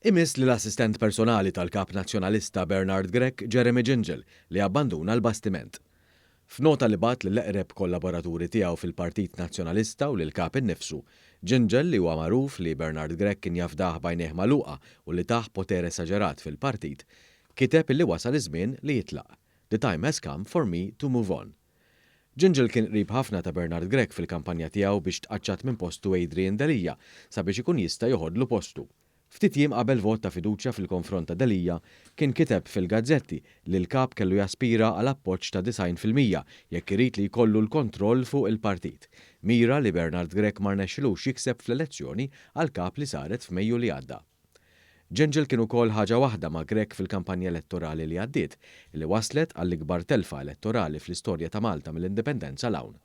Imiss lill-assistent personali tal-Kap Nazzjonalista Bernard Grech, Jeremy Gingell, li abbanduna l-bastiment. F'nota li bagħat lill-eqreb kollaboraturi tiegħu fil-Partit Nazzjonalista u lill-Kap innifsu, Gingell li huwa magħruf li Bernard Grech kien jafdah b'għajnejh magħluqa u li tah poter esaġerat fil-partit, kiteb illi wasal iż-żmien li jitlaq. The time has come for me to move on. Gingell kien qrib ħafna ta' Bernard Grech fil-kampanja tiegħu biex tqaċċat minn postu Adrian Delia sabiex ikun jista' joħodlu postu. Ftit jiem qabel vot ta' fiduċja fil-konfront ta' Delia, kien kiteb fil-gazzetti li l-Kap kellu jaspira għal appoġġ ta' 90% jekk irid li jkollu l-kontroll fuq il-partit. Mira li Bernard Grech ma rnexxilux jikseb fl-elezzjoni għall-Kap li saret f'Mejju li għadda. Gingell kien ukoll ħaġa waħda ma' Grech fil-kampanja elettorali li għaddiet, li waslet għall-ikbar telfa elettorali fl-istorja ta' Malta mill-Indipendenza 'l hawn.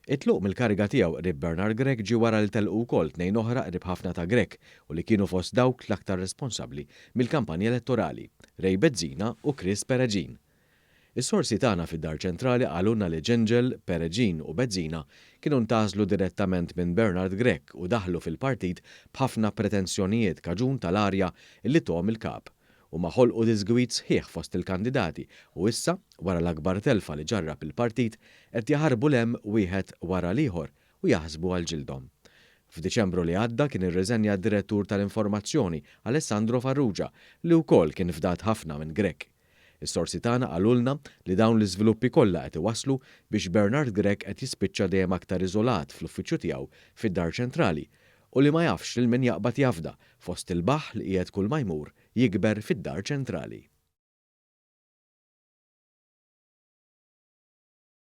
It-tluq mill-kariga tiegħu qrib Bernard Grech ġie wara li telqu wkoll tnejn oħra qrib ħafna ta' Grech u li kienu fost dawk l-aktar responsabbli mill-kampanja elettorali, Ray Bezzina u Chris Peregin. Is-sorsi tagħna fid-Dar Ċentrali qalulna li Gingell, Peregin u Bezzina kienu ntgħażlu direttament minn Bernard Grech u daħlu fil-partit b'ħafna pretensjonijiet kaġun tal-arja li tahom il-Kap. Huma ħolqu diżgwid sħiħ fost il-kandidati u issa, wara l-akbar telfa li ġarrab il-partit, qed jaħarbu 'l hemm wieħed wara l-ieħor u jaħsbu għal ġildhom. F'Diċembru li għadda kien irriżenja d-Direttur tal-Informazzjoni Alessandro Farrugia li wkoll kien fdat ħafna minn Grech. Is-sorsi tagħna qalulna li dawn l-iżviluppi kollha qed iwasslu biex Bernard Grech qed jispiċċa dejjem aktar iżolat fl-uffiċċju tiegħu fid-Dar Ċentrali u li ma jafx lil min jaqbad jafda fost il-baħħ li qiegħed kull ma jmur jikber fid-Dar Ċentrali.